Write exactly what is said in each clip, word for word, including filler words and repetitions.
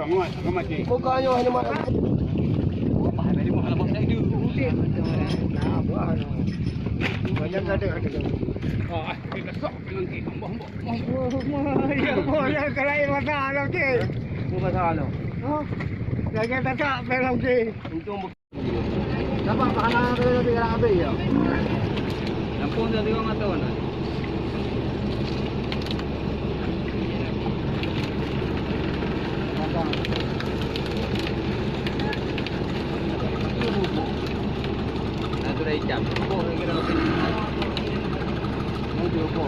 Muat, muat, cik. Buka nyoe hana mat. Ya, boh, ya, kalau air mata, oke. Itu masalah. Oh, lagi tak tak, oke. Untung Nampak pahala tu, tapi galak habis je. Lampung tu tengok mata mana? Nah, tu dah hitam. Oh, lagi dah habis. Nah, tu apa?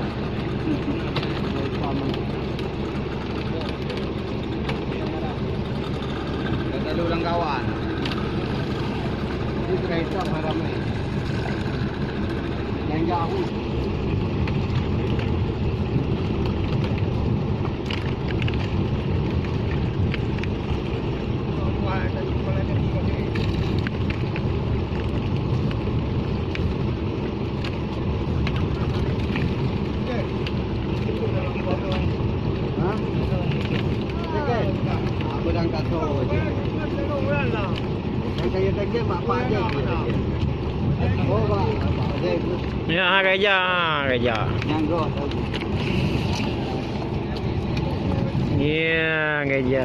Dah lalu urang kawan. Ini kereta ramai. Yang jauh. Ha? Tiket? Apa dah angkat tu? Yang saya tiket, mak pak je. Oh, mak pak je. Ya, ha, kerja, ha, kerja. Yang roh. Ya, kerja.